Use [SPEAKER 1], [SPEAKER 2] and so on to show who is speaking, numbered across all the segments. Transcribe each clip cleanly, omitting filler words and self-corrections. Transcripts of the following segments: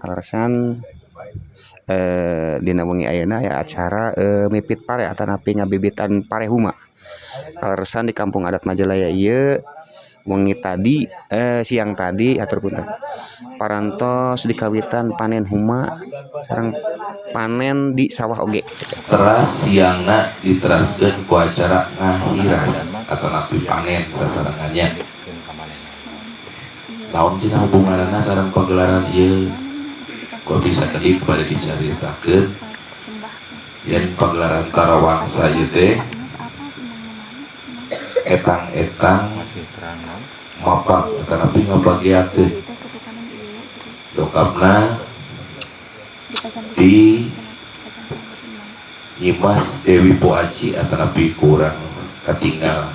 [SPEAKER 1] Kaleresan dina wengi ayeuna aya acara mipit pare atanapi ngabibitan pare huma. Kaleresan di kampung adat Majalaya ieu wengi tadi siang tadi hatur punten parantos dikawitan panen huma sareng panen di sawah oge.
[SPEAKER 2] Teras siangna diteraskeun ku acara ngahiras atanapi panen sasarengannya. Naon cenah hubunganna sareng pagelaran ieu? Kok bisa tadi kepada dicaritakeun yen pagelaran Tarawangsa ieu teh etang-etang mapak atanapi ngabagiakeun dongkapna di Nyimas Dewi Poaci atanapi kurang katinggal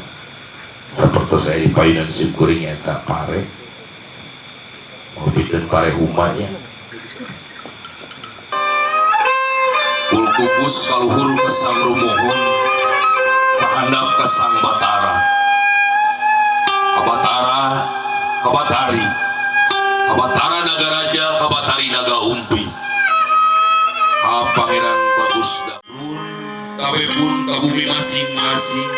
[SPEAKER 2] sapertos saya di payunan sim kuring eta pare mabikeun pare humanya.
[SPEAKER 3] Kulkubus kaluhur ka Sang Rumuhun kahandap ka Sang Batara Kabatara Kabatari Kabatara Nagaraja Kabatari Naga Umpi Ha Pangeran Bagus Daun kabeh pun ka bumi masing-masing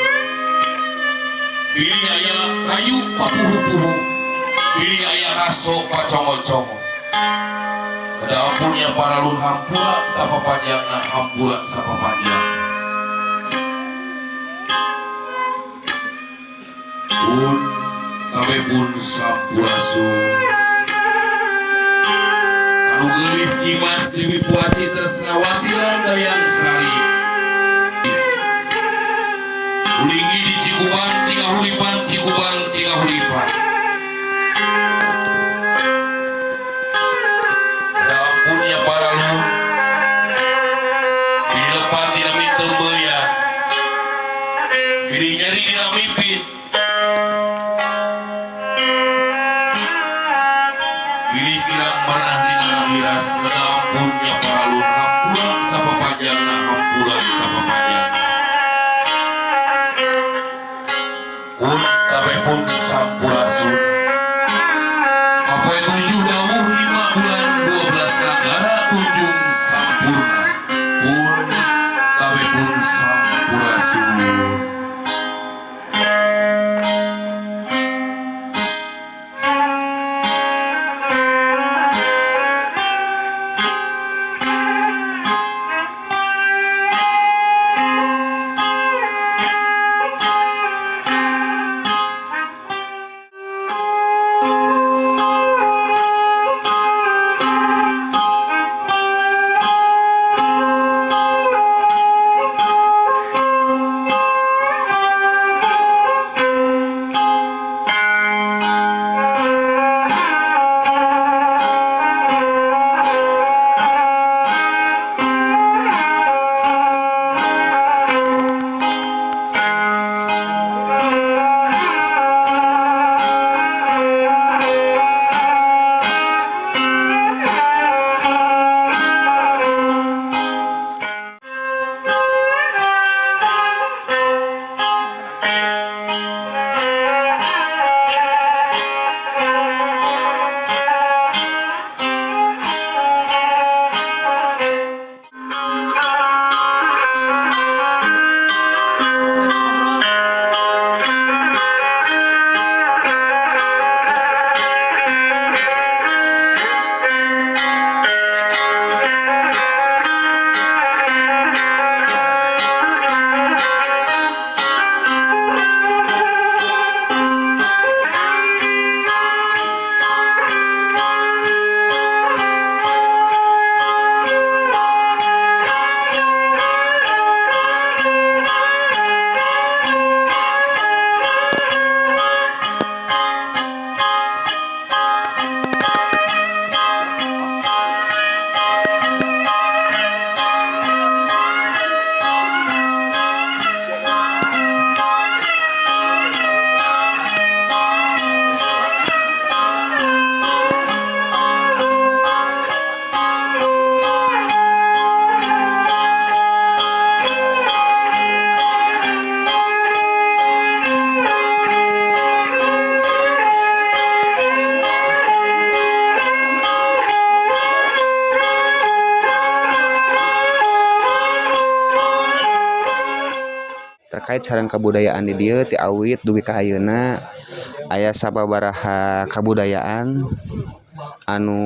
[SPEAKER 3] pilih aya kayu papuhu-puhu pilih aya kaso pacongo-congo. Ada ampunnya para lun hampura sapa panjangna hampura sapa panjang. Pun kabeh pun sampurasun. Anu geulis Nyimas Dewi Poaci Tresnawati Randayang Sari. Ulingi di Cikubang Cingahuripan Cikubang Cingahuripan. Ampunnya para lun dilepat dina mitembeyan pilih nyeri dina mipit pilih kirang merenah dina ngahiras. Ada ampunnya para lun hampura sapa panjangna hampura sapa panjangna. Pun kabeh pun sampurasun. Apoe 7 dawuh 5 bulan 12 nagara tunjung sampurna. Pun kabeh pun sampurasun.
[SPEAKER 1] Terkait sareng kabudayaan di dieu ti awit dugi ka ayeuna aya sababaraha kabudayaan anu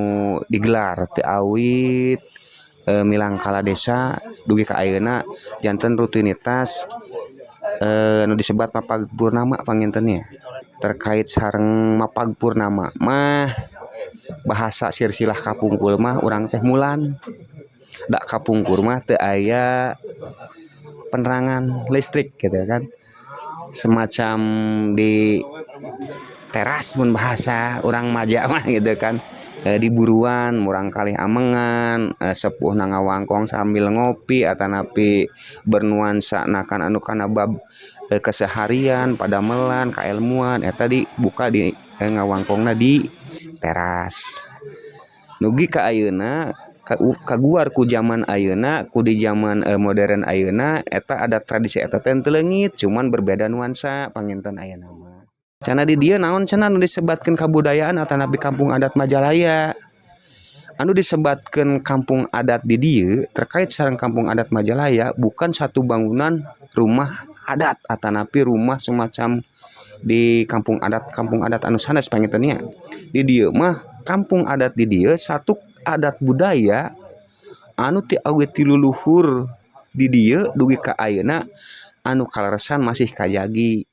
[SPEAKER 1] digelar ti awit milangkala desa dugi ka ayeuna janten rutinitas anu disebat Mapag Purnama panginten nya. Terkait sareng Mapag Purnama mah bahasa silsilah kapungkur mah urang teh mulan dak kapungkur mah teu aya penerangan listrik gitu kan, semacam di teras mun bahasa urang Maja mah gitu kan, di buruan murang kalih amengan, sepuhna ngawangkong sambil ngopi atanapi bernuansa nakan anu kana bab keseharian padamelan kailmuan eta dibuka di ngawangkongna di teras. Nugi ka ayeuna kaguar ku zaman ayeuna ku di zaman modern ayeuna eta ada tradisi eta teh teu leungit, cuman berbeda nuansa panginten ayeuna mah. Cenah di dieu naon cenah anu disebatkeun kabudayaan atanapi kampung adat Majalaya. Anu disebatkeun kampung adat di dieu terkait sareng kampung adat Majalaya bukan satu bangunan rumah adat atanapi rumah semacam di kampung adat anu sanes panginten nya. Di dieu mah kampung adat di dieu satu adat budaya anu ti awit ti luluhur di dieu dugi ka ayeuna anu kaleresan masih kajagi.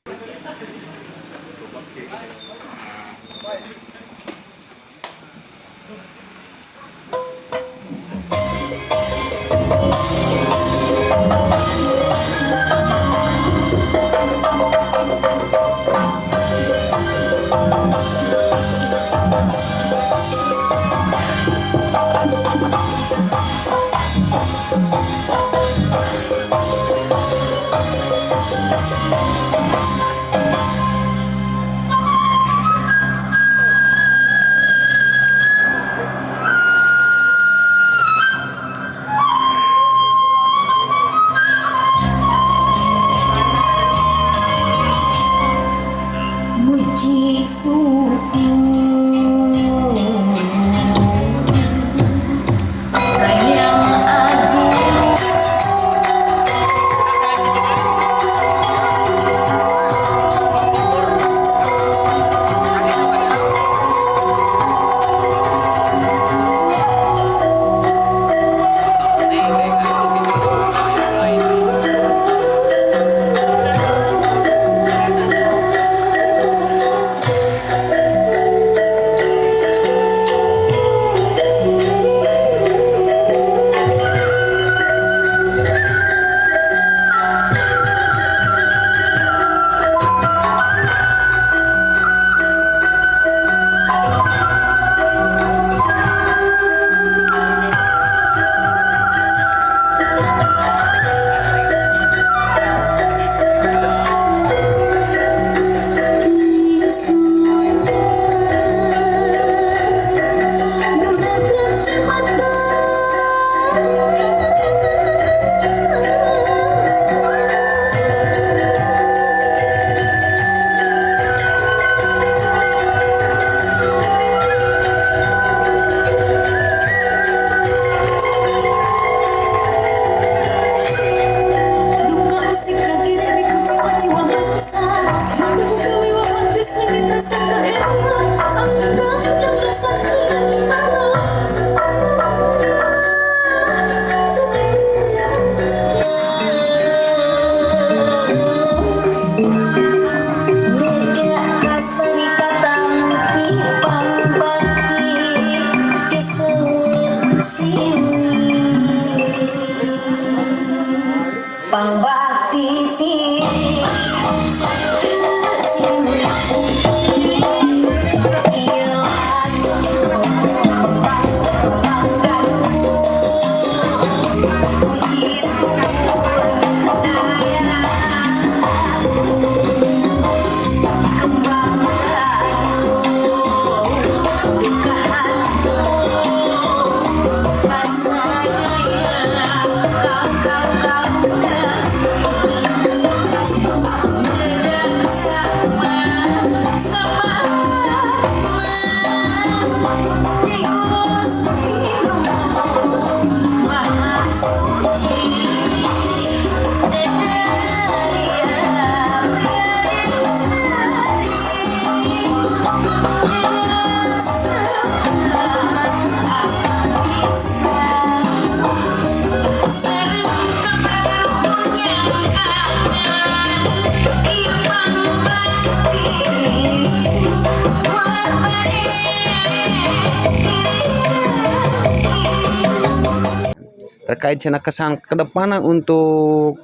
[SPEAKER 1] Terkait cenah kesan kedepanna untuk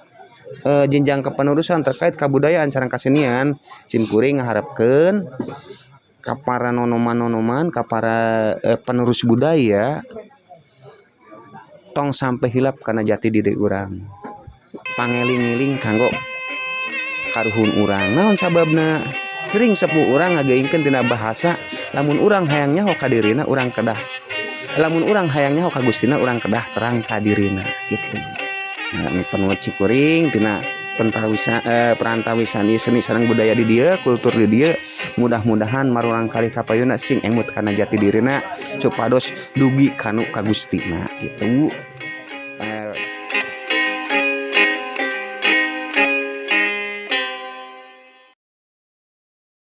[SPEAKER 1] jenjang kepenerusan terkait kabudayaan sareng kasenian, simkuring ngaharepkeun ka para nonoman-nonoman, ka para penerus budaya, tong sampai hilap kana jati diri urang, pangeling-eling kanggo karuhun urang. Naon sababna, sering sepuh urang ngageuingkeun tina bahasa, lamun urang hayang nyaho ka dirina, urang kedah, lamun urang hayang nyaho ka Gustina, urang kedah terang ka dirina gitu. Nah, nu penuh cikuring tina pentawisa perantawisan ieu seni sareng budaya di dieu, kultur di dieu, mudah-mudahan marurang kali kapayuna sing emut kana jati dirina supados dugi kanu ka Gustina gitu.